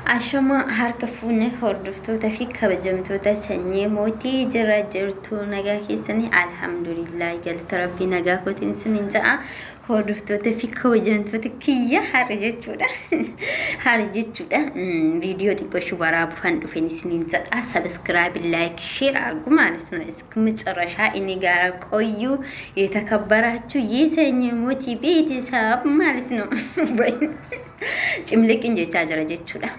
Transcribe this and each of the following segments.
Ashama harka fuune hordoftoota fi kabajamtoota sanyii mootii jira jirtu nagaa keessanii alhamdulillah galata rabbii nagaa kootiin isiniin ja'a hordoftoota fi kabajamtoota kiyya har'a jechuudha har'a jechuudha viidiyoo xiqqoo ishii waraabuufan dhufeen isiniin jedha sabiskiraabi laayik sheer argu ማለት ነው እስከ መጨረሻ እኔ ጋር ቆዩ የተከበራችሁ የሰኞ ሞቲ ቤተሰብ ማለት ነው ወይ cimliqin jechaa jira jechuudha.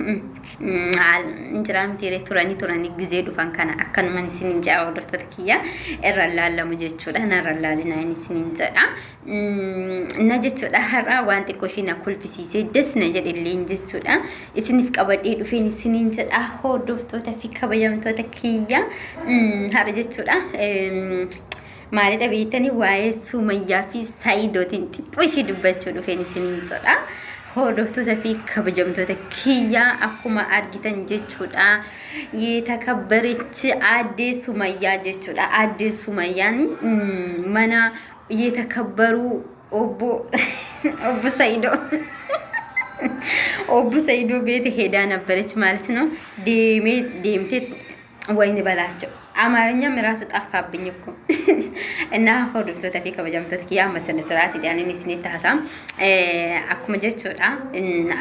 Injiraa mitiiree turanii turanii gizee dhufan kana akkanuman isinin jedha hordoftoota kiyya irra laallamu jechuudha. Narra laalinaa inni isinin jedha. Na jechuudha har'a waan xiqqoo ishii na kolfisiisee das na jedhe illeen jechuudha. Isiniif qabadhee dhufeen isinin jedha hordoftoota fi kabajamtoota kiyya har'a jechuudha. Maalidha beektanii waa'ee Sumayyaa fi Saayidootiin xiqqoo ishii dubbachuu dhufeen isiniin jedha. Hordoftoota fi kabajamtoota kiyyaa akkuma argitan jechuudha. Yeetakabbarichi aaddee Sumayyaa jechuudha. Aaddee Sumayyaan mana yeetakabbaruu obbo Saayidoo obbo Saayidoo beete ሄዳ ነበረች ማለት ነው። deemee deemtee ወይን በላቸው አማርኛም ራሱ ጠፋብኝ እኮ እና hordoftoota fi kabajamtoota kiyyaa amma sana siraati jedhanii isinitti haasaa akkuma jechuudha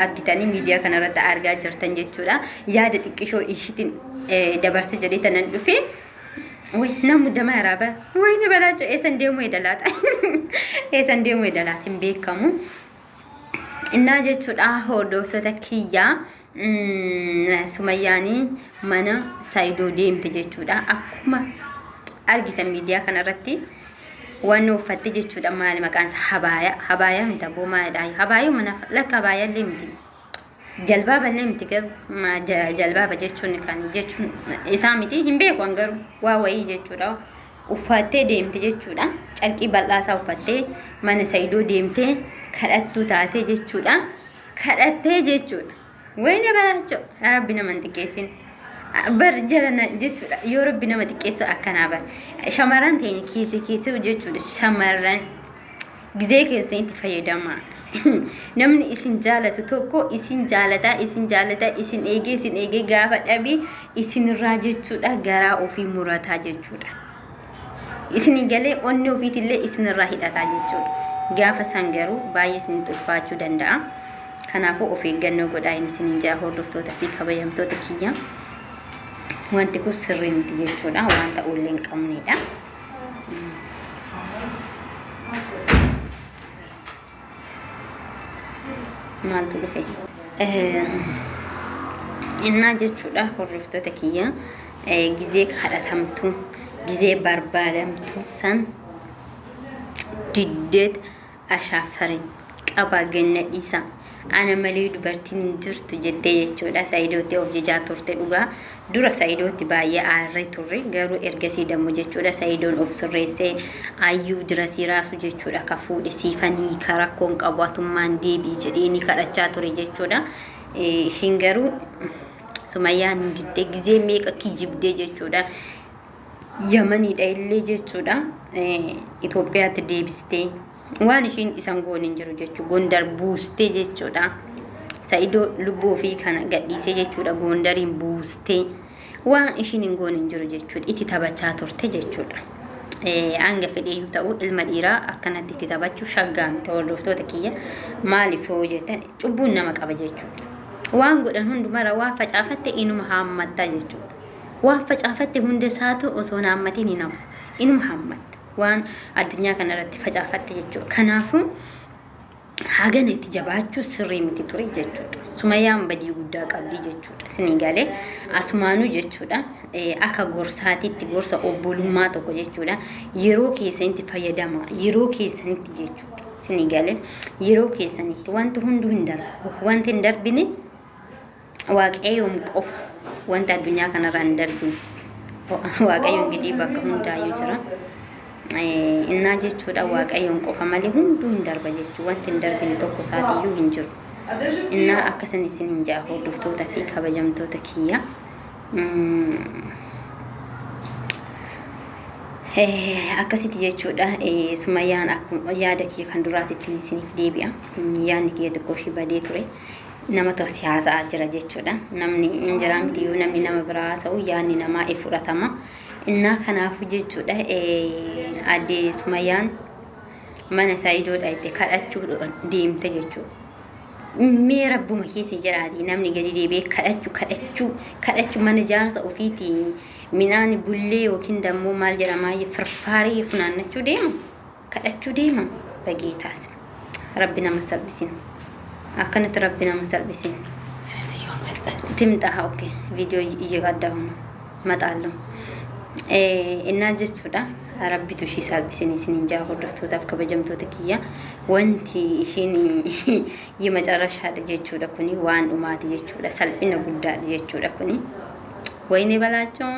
argitanii miidiyaa kanarratti argaa jirtan jechuudha yaada xiqqishoo ishiitiin dabarse jedhee tanan dhufe ወይ namu dama yaraaba ወይን በላቸው eessan deemuu edalaata eessan deemuu edalaata hin beekamu innaa jechuudha hordoftoota kiyyaa Sumayyaanii mana Saayidoo deemte jechuudha. Akkuma argitan miidiyaa kanarratti waan uffatte jechuudha. Maali maqaan isaa habaaya. Habaayaa miti abboo maalidha? Habaayuu mana lakka habaayaallee miti. Jalbaaba illee miti garuu jalbaaba jechuun kan jechuun isaa miti hin beeku an garuu waa wayii jechuudha. Uffattee deemte jechuudha. Carqii bal'aasaa uffattee mana Saayidoo deemtee kadhattuu taatee jechuudha. Kadhattee jechuudha. Wayne balaachoo rabbi nama hin xiqqeessin. Bar jalana jechuudha. Yoo rabbi nama xiqqeessu akkanaa bar. Shamarran teenya keessa keessa jechuudha. Shamarran gizee keessanitti fayyadamaa. Namni isin jaalatu tokko isin jaalataa isin jaalataa isin eegee isin eegee gaafa dhabii isinirraa jechuudha garaa ofii murataa jechuudha. Isin galee onni ofiitillee isinirraa hidhataa jechuudha. Gaafa san garuu baay'ee isinitti ulfaachuu danda'a. Kanaafuu of eeggannoo godhaa inni isiniin jaa hordoftoota fi kabajamtoota kiyya. Wanti kun sirrii miti jechuudha. Waan ta'uullee hin qabnedha. Maaltu dhufe? Innaa jechuudha hordoftoota kiyya gizee kadhatamtu gizee barbaadamtu san diddeet ashaafarin qabaa ganna dhiisa ana malee dubartiin hin jirtu jettee jechuudha. Saayidootti of jijaa turte dhugaa dura Saayidootti baay'ee aarree turre garuu ergasii dammoo jechuudha Saayidoon of sirreessee ayyuu dirasii raasu jechuudha ka fuudhe siifanii ka rakkoon qabu atummaan deebi'i jedheeni kadhachaa ture jechuudha. Ishiin garuu Sumayyaan hin diddee gizee meeqa kijibdee jechuudha. Yamaniidha illee jechuudha. Itoophiyaatti deebistee waan ishiin isan goone hin jiru jechuudha. Gondar buustee jechuudha. Sa'idoo lubbuu ofii kana gadhiisee jechuudha. Gondariin buustee waan ishiin hin goone hin jiru jechuudha. Itti taphachaa turte jechuudha. Hanga fedheeyyuu ta'u ilma dhiiraa akkanatti itti taphachuu shaggaa miti hordoftoota kiyya maaliif yoo jettan cubbuun nama qaba jechuudha. Waan godhan hundumara waa facaafatte inuma haammattaa jechuudha. Waan facaafatte hunda isaatu osoo hin haammatiin hin hafu. Inuma haammatta. Waan addunyaa kanarratti facaafatte jechuudha. Kanaafuu hagana itti jabaachuu sirrii miti ture jechuudha. Sumayyaan badii guddaa qabdi jechuudha. Isinii galee asumaanuu jechuudha. Akka gorsaatitti gorsa obbolummaa tokko jechuudha. Yeroo keessanitti fayyadama. Yeroo keessanitti jechuudha. Isinii galee yeroo keessanitti wanti hunduu hin darbu. Wanti hin darbine Waaqayyoon qofa wanta addunyaa kanarraa hin darbine. Waaqayyoon gidii bakka hundaayyuu jira. Innaa jechuudha Waaqayyoon qofa malee hunduu hin darba jechuudha. Wanti hin darbine tokko isaatiiyyuu hin jiru. Innaa akkasan isin hin jaa hordoftoota fi kabajamtoota kiyya. Akkasitti jechuudha. Sumayyaan akkuma yaada kiyya kan duraatitti isiniif deebi'a. Yaadni kiyya xiqqoo ishii badee ture. Namatu asii haasa'aa jira jechuudha. Namni hin jiraa miti yoo namni nama biraa haasa'u yaadni namaa in fudhatama. Innaa kanaafuu jechuudha aadde Sumayyaan mana Saayidoo dhayxe kadhachuu deemte jechuudha. Mee rabbuma keessa jiraati namni gadi deebi'ee kadhachuu kadhachuu kadhachuu mana jaarsa ofiitii midhaan bullee yookiin dammoo maal jedhamaa firfaarii funaannachuu deema kadhachuu deema bageetaas rabbi nama salphisin akkanatti rabbi nama salphisin. ሴትዮዋ መጣች። ትምጣ ኦኬ ቪዲዮ እየቀዳሁ ነው እመጣለሁ እና jechuudha rabbitu ishii salphisin isinin jaa hordoftootaaf kabajamtoota kiyya wanti ishiin የመጨረሻ jechuudha kuni waan dhumaati jechuudha salphina guddaadha jechuudha kuni ወይኔ በላቸው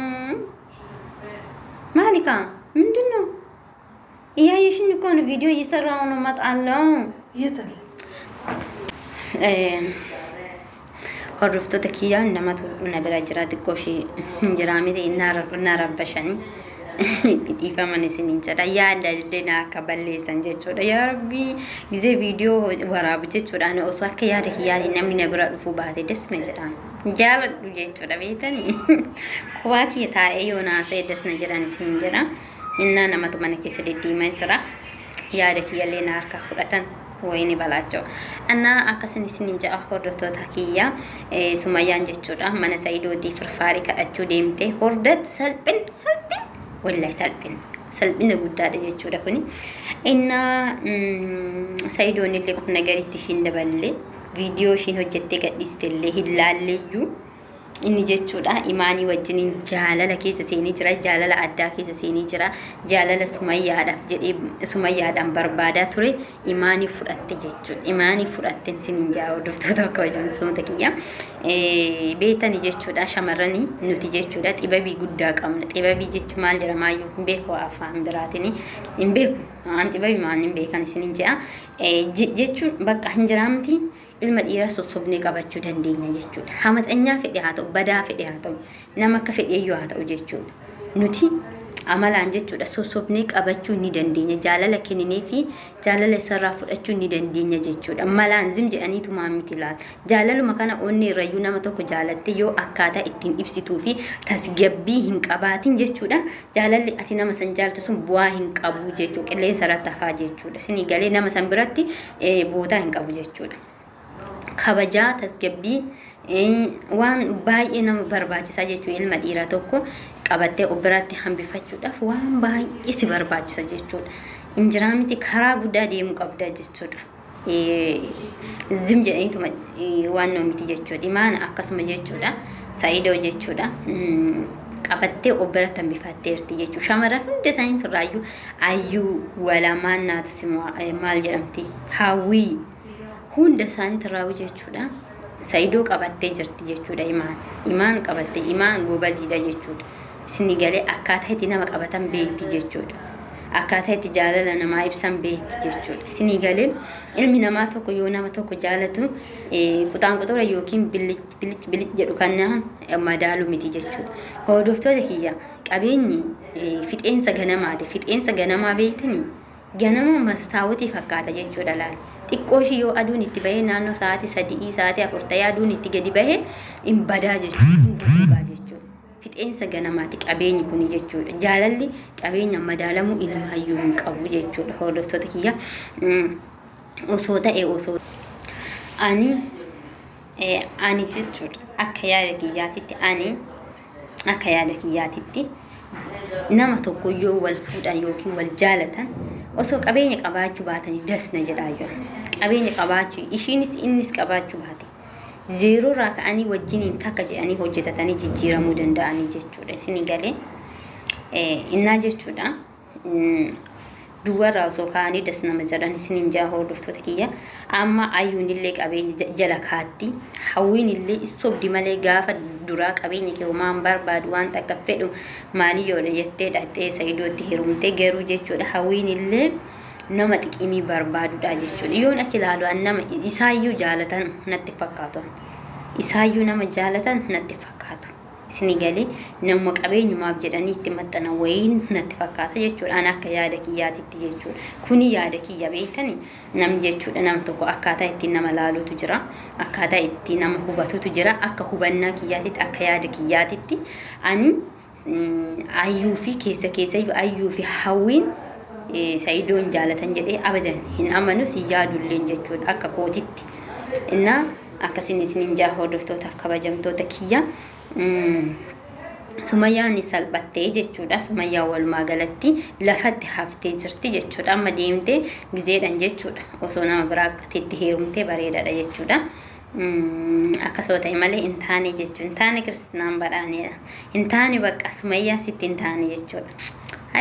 ማሊካ ምንድን ነው እያየሽኝ እኮ ነው ቪዲዮ እየሰራሁ ነው እመጣለሁ የት አለ? Hordoftoota kiyyaa namatu na bira jira xiqqoo ishee hin jiraa miti na rabbashanii itti dhiifaman isiniin jedha yaada illee na akka balleessan jechuudha yaa rabbii gizee viidiyoo waraabu jechuudha ani osoo akka yaada kiyyaati namni na bira dhufuu baate des na jedhaan jaaladhu jechuudha beetanii kophaa kiyya taa'ee yoo naasa'e des na jedhan isiniin jedha innaa namatu mana keessa deddeemaa jira yaada kiyyallee na harkaa fudhatan wayini balaachoo annaa akkasin isinin ja'a hordoftoota kiyya Sumayyaan jechuudha mana Saidootii firfaarii kadhachuu deemte hordat salphin salphin wallahi salphin salphina guddaadha jechuudha kuni innaa Saidoon illee qubna gariitti ishiin daballe viidiyoo ishiin hojjettee gadhiiste illee hin laalleeyyuu inni jechuudha imaanii wajjiniin jaalala keessa seenee jira jaalala addaa keessa seenee jira jaalala sumayyaadhaaf jedhee sumayyaadhaan barbaadaa ture imaanii fudhatte jechuudha imaanii fudhatte isiniin jaa hordoftoota kabajamtoota kiyya beektani jechuudha shamarranii nuti jechuudha xibabii guddaa qabna xibabii jechuun maal jedhamaayyuu hin beeku afaan biraatiin hin beeku aan xibabii maal hin beekan isiniin jedha jechuun bakka hin jiraamti ilma dhiiraa sossobnee qabachuu dandeenya jechuudha. Hamaxanyaa fedhe haa ta'u, badaa fedhe haa ta'u, nama akka fedheeyyuu haa ta'u jechuudha. Nuti amalaan jechuudha sossobnee qabachuu ni dandeenya. Jaalala kenninee fi jaalala isarraa fudhachuu ni dandeenya jechuudha. Malaan zim jedhaniitu miti laal. Jaalaluma kana onnee irrayyuu nama tokko jaalatte yoo akkaataa ittiin ibsituu fi tasgabbii hin qabaatin jechuudha. Jaalalli ati nama san jaaltu sun bu'aa hin qabu jechuudha. Qilleensa irratti hafaa jechuudha. Isinii galee nama san biratti bootaa hin qabu jechuudha. Kabajaa tasgabbii waan baay'ee nama barbaachisaa jechuudha ilma dhiiraa tokko qabattee of biratti hambifachuudhaaf waan baay'ee si barbaachisa jechuudha. Injiraa miti karaa guddaa deemuu qabda jechuudha. Zim jedhaniituma waan noo miti jechuudha. Imaana akkasuma jechuudha. Saayidoo jechuudha. Qabattee of biratti hambifatteerti jechuudha. Shamarran hundi isaanii turraayyuu ayyuu walamaan naati maal jedhamti hawwii hunda isaanii turraayyuu jechuudha. Saayidoo qabattee jirti jechuudha imaan. Imaan qabattee imaan gobaziidha jechuudha. Isin galee akkaataa itti nama qabatan beekti jechuudha. Akkaataa itti jaalala namaa ibsan beekti jechuudha. Isin galee ilmi namaa tokko yoo nama tokko jaalatu quxaan quxura yookiin bilic bilic bilic jedhu kanaan madaalu miti jechuudha. Hordoftoota kiyya qabeenyi fixeensa ganamaati. Fixeensa ganamaa beektanii ganama mastaawotii fakkaata jechuudha laal. Xiqqoo ishii yoo aduun itti bahee naannoo sa'aatii 3 sa'aatii 4 ta'ee aduun itti gadi bahee hin badaa jechuudha. Hin goggogaa jechuudha. Fixeensa ganamaati qabeenyi kuni jechuudha. Jaalalli qabeenya madaalamuu ilmaayyuu hin qabu jechuudha. Hordoftoota kiyya osoo ta'e osoo ani ani jechuudha akka yaada kiyyaatitti ani akka yaada kiyyaatitti nama tokko yoo wal fuudhan yookiin wal jaalatan osoo qabeenya qabaachuu baatanii das na jedhaa jiru. Qabeenya qabaachuu ishiinis innis qabaachuu baate zeeroo irraa ka'anii wajjiniin takka jedhanii hojjetatanii jijjiiramuu danda'anii jechuudha. Isin galee innaa jechuudha. Duwwarraa osoo ka'anii das nama jedhan isiniin jaa hordoftoota kiyya. Amma ayyuun illee qabeenya jala kaatti. Hawwiin illee sobdi malee gaafa duraa qabeenya kee homaa hin barbaadu waan takka fedhu maalii yoo jettee dhaqxee Saayidootti heerumte garuu jechuudha. Hawwiin illee nama xiqimii barbaadudha jechuudha. Yoon achi ilaalu nama isaayyuu jaalatan natti fakkaatu. Isaayyuu nama jaalatan natti fakkaatu. Isinii galee namuma qabeenyumaaf jedhanii itti maxxanan wayii natti fakkaata jechuudha. Ani akka yaada kiyyaatitti jechuudha. Kuni yaada kiyya beektani namni jechuudha nama tokko akkaataa ittiin nama laalutu jira. Akkaataa itti nama hubatutu jira. Akka hubannaa kiyyaatitti akka yaada kiyyaatitti ani ayyuu fi keessa keessayyuu ayyuu fi hawwiin sa'idoon jaalatan jedhee abadan hin amanu si yaadulleen jechuudha akka kootitti. Innaa akkasiin isiniin jaa hordoftootaaf kabajamtoota kiyya. Sumayyaan salphattee jechuudha. Sumayyaa walumaa galatti lafatti haftee jirti jechuudha. Amma deemtee gizeedhan jechuudha. Osoo nama biraa itti heerumtee bareedaadha jechuudha. Akkasuma ta'e malee hin taane jechuudha. Hin taane kiristinaan badhaaneedha. Hin taane bakka sumayyaa sitti hin taane jechuudha.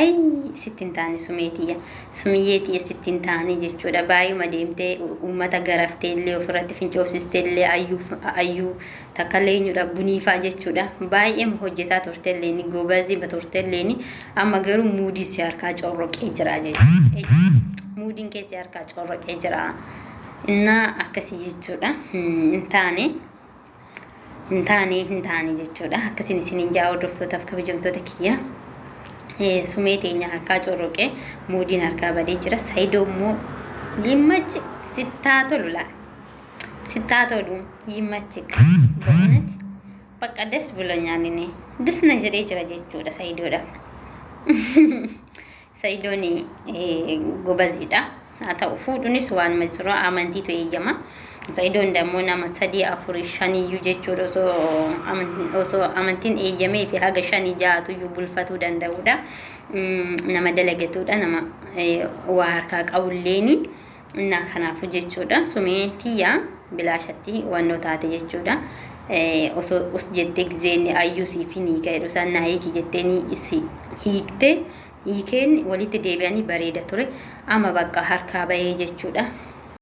Ayii sitti hin taane sumee tiyya. Sumiyyee tiyya sitti hin taane jechuudha. Baay'uma deemtee uummata garaftee illee ofirratti fincoofsistee illee ayyuu ayyuu takka leenyudha buniifaa jechuudha. Baay'eema hojjetaa turte illee ni gobaziima turte illee ni amma garuu muudii si harkaa corroqee jira jechuudha. Muudiin kee si harkaa corroqee jira. Innaa akkasii jechuudha. Hin taane. Hin taane hin taane jechuudha. Akkasiin isiniin jaa hordoftootaaf kabajamtoota kiyya. Sumee teenya harkaa corroqee muudiin harkaa badee jira. Sayidoo immoo yimmachi sittaa tolu laa. Sittaa tolu yimmachi በእውነት በቃ ደስ ብሎኛል። እኔ ደስ na jedhee jira jechuudha sayidoodhaaf. Sayidoon gobaziidha. Haa ta'u fuudhunis waanuma jiru amantiitu eeyyama. Sayidoon dammoo nama sadii afurii shaniyyuu jechuudha osoo amantiin eeyyamee fi haga shanii ja'atuyyuu bulfatuu danda'udha. Nama dalagatudha nama waa harkaa qabulleeni. Innaa kanaafuu jechuudha sumee tiyya bilaashatti wannoo taate jechuudha. Osoo us jettee gizeen ayyuu siif hin hiika jedhu isaan naa hiiki jetteeni isi hiiktee hiikeen walitti deebi'anii bareeda ture. Amma bakka harkaa bahee jechuudha.